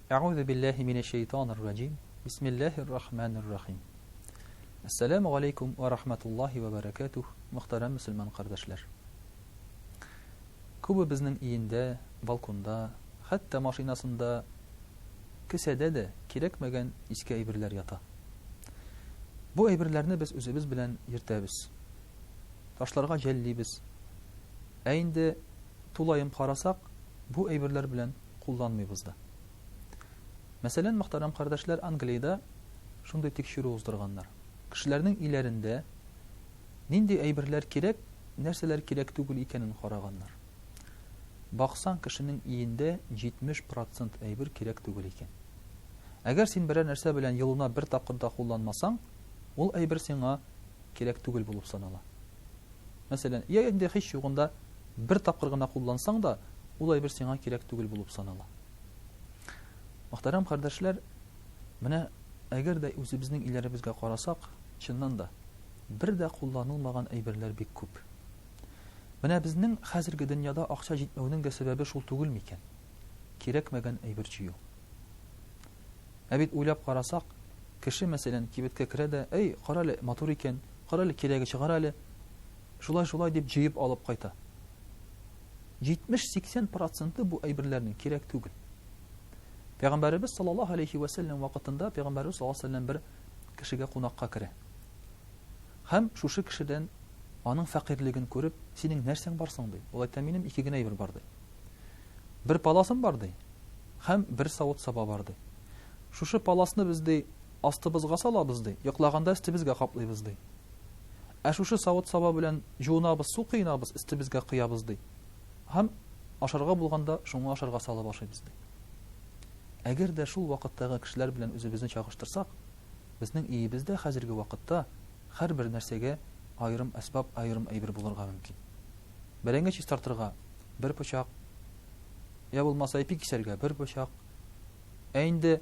Әгъузу биллаһи минәш шәйтанир раҗим. Бисмиллаһир рахманир рахим. Әссәламү галәйкүм вә рахматуллаһи вә бәрәкәтүһ, мөхтәрәм мөселман кардәшләр. Күбебезнең өендә, балконда, хәтта машинасында, кесәдә дә кирәкмәгән иске әйберләр ята. Бу әйберләрне без үзебез белән йөртәбез. Ташларга жәллибез. Ә инде тулаем карасак, бу әйберләр белән кулланмыйбыз да. Мәсәлән, мөхтәрәм кардәшләр, Англиядә шундый тикшерү уздырганнар. Кешеләрнең өйләрендә нинди әйберләр кирәк, нәрсәләр кирәк түгел икәнен караганнар. Баксаң, кешенең өендә 70 процент әйбер кирәк түгел икән. Әгәр син берәр нәрсә белән елына бер тапкыр да кулланмасаң, ул әйбер сиңа кирәк түгел булып санала. Мәсәлән, я инде һич югында бер тапкыр гына куллансаң да, ул әйбер сиңа кирәк түгел булып санала. Мөхтәрәм кардәшләр, менә әгәр дә үзебезнең өйләребезгә карасак, чыннан да, бер дә кулланылмаган әйберләр бик күп. Менә безнең хәзерге дөньяда акча җитмәүнең дә сәбәбе шул түгел микән? Кирәкмәгән әйбер җыю. Ә бит уйлап карасак, кеше, мәсәлән, кибеткә керә дә, әй, кара әле, матур икән, кара әле, кирәге чыгар әле, шулай-шулай дип җыеп алып кайта. 70-80 проценты бу әйберләрнең кирәк түгел. Пәйгамбәребез саллаллаһу алейхи ва сәлләм вакытында пәйгамбәребез саллаллаһу алейхи ва сәлләм бер кешегә кунакка керә. Һәм шушы кешедән аның фәкыйрьлеген күреп, синең нәрсәң бар соң ди. Ул әйтә, минем ике генә әйбер бар ди. Бер паласым бар ди. Һәм бер савыт-саба бар ди. Шушы паласны без ди астыбызга салабыз ди, йоклаганда өстебезгә каплыйбыз ди. Ә шушы савыт-саба белән җуынабыз, су коенабыз, өстебезгә коябыз ди. Һәм ашарга булганда шуңа ашарга салып ашыйбыз ди. Әгәр дә шул вакыттагы кешеләр белән үзебезне чагыштырсак, безнең өебездә хәзерге вакытта һәрбер нәрсәгә аерым әсбап, аерым әйбер булырга мөмкин. Бәрәңге чистартырга бер пычак, я булмаса ипи кисәргә бер пычак. Ә инде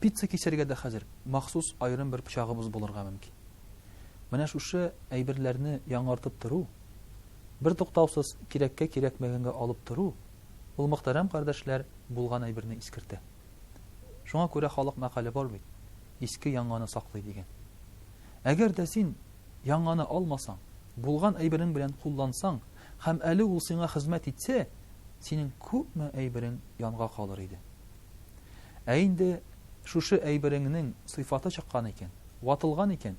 пицца кисәргә дә хәзер махсус аерым бер пычагыбыз булырга мөмкин. Менә шушы әйберләрне яңартып тору, бертуктаусыз кирәккә кирәкмәгәнгә алып тору, ул мөхтәрәм кардәшләр, булган әйберне искертә. Шуңа күрә халык мәкале бар бит, иске яңаны саклый дигән. Әгәр дә син яңаны алмасаң, булган әйберең белән куллансаң һәм әле ул сиңа хезмәт итсә, синең күпме әйберең янга калыр иде. Ә инде шушы әйбереңнең сыйфаты чыккан икән, ватылган икән,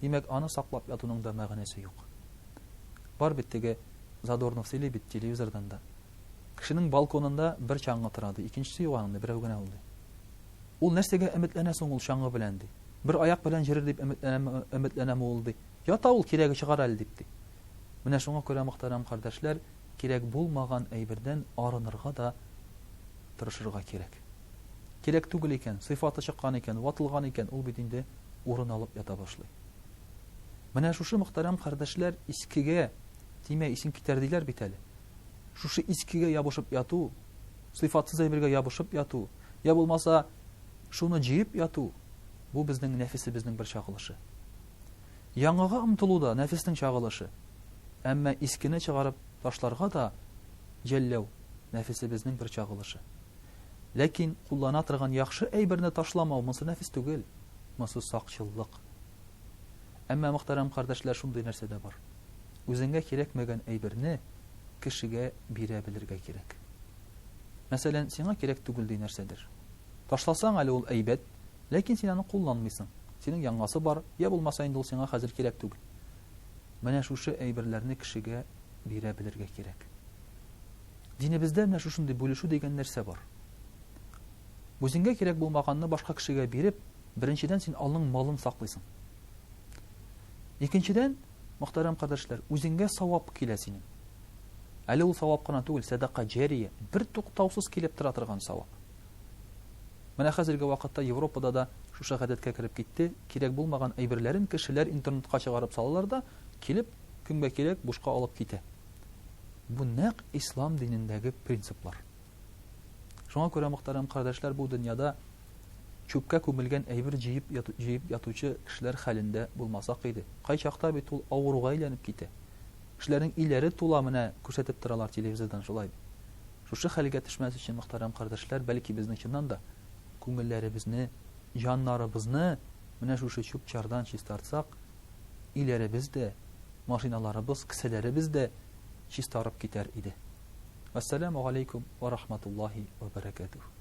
димәк, аны саклап ятуның да мәгънәсе юк. Бар бит теге Задорнов сөйли бит телевизордан да. Кешенең балконында бер чаңгы тора ди, икенчесе юк аның ди, берәү генә ул ди. Ул нәрсәгә өметләнә соң ул чаңгы белән ди. Бер аяк белән җөрер дип өметләнәме, өметләнәме ул ди. Ята ул, кирәге чыгар әле дип ди. Менә шуңа күрә, мөхтәрәм кардәшләр, кирәк булмаган әйбердән арынырга да тырышырга кирәк. Кирәк түгел икән, сыйфаты чыккан икән, ватылган икән, ул бит инде урын алып ята башлый. Менә шушы, мөхтәрәм кардәшләр, искегә тимә, исең китәр диләр бит әле. Шушы искегә ябышып яту, сыйфатсыз әйбергә ябышып яту, я булмаса шуны җыеп яту, бу безнең нәфесебезнең бер чагылышы. Яңага омтылу да нәфеснең чагылышы. Әмма искене чыгарып ташларга да жәлләү, нәфесебезнең бер чагылышы. Ләкин куллана торган яхшы әйберне ташламау монсы нәфес түгел, монсы сакчыллык. Әмма, мөхтәрәм кардәшләр, шундый нәрсә дә бар. Үзеңгә кирәкмәгән әйберне кешегә бирә белергә кирәк. Мәсәлән, сиңа кирәк түгел ди нәрсәдер. Ташласаң әле ул әйбәт, ләкин син аны кулланмыйсың. Синең яңасы бар, я булмаса инде ул сиңа хәзер кирәк түгел. Менә шушы әйберләрне кешегә бирә белергә кирәк. Динебездә менә шушындый бүлешү дигән нәрсә бар. Үзеңгә кирәк булмаганны башка кешегә биреп, беренчедән син аның малын саклыйсың. Икенчедән, мөхтәрәм кардәшләр, үзеңгә савап килә синең. Әле ул савап кына түгел, сәдака җәрия, бер туктаусыз килеп тора торган савап. Менә хәзерге вакытта Европада да шушы гадәткә кереп китте, кирәк булмаган әйберләрен кешеләр интернетка чыгарып салалар да, килеп, кемгә кирәк, бушка алып китә. Бу нәкъ ислам динендәге принциплар. Шуңа күрә, мөхтәрәм кардәшләр, бу дөньяда чүпкә күмелгән әйбер җыеп җыеп ятучы кешеләр хәлендә булмасак иде. Кайчакта бит ул авыруга әйләнеп китә. Кешеләрнең өйләре тула, менә күрсәтеп торалар телевизордан шулай бит. Шушы хәлгә төшмәс өчен, мөхтәрәм кардәшләр, бәлки безнең чыннан да күңелләребезне, җаннарыбызны менә шушы чүп-чардан чистартсак, өйләребез дә, машиналарыбыз, кесәләребез дә чистарып китәр иде. Вәссәламү галәйкүм вә рахматуллаһи вә бәрәкәтүһ.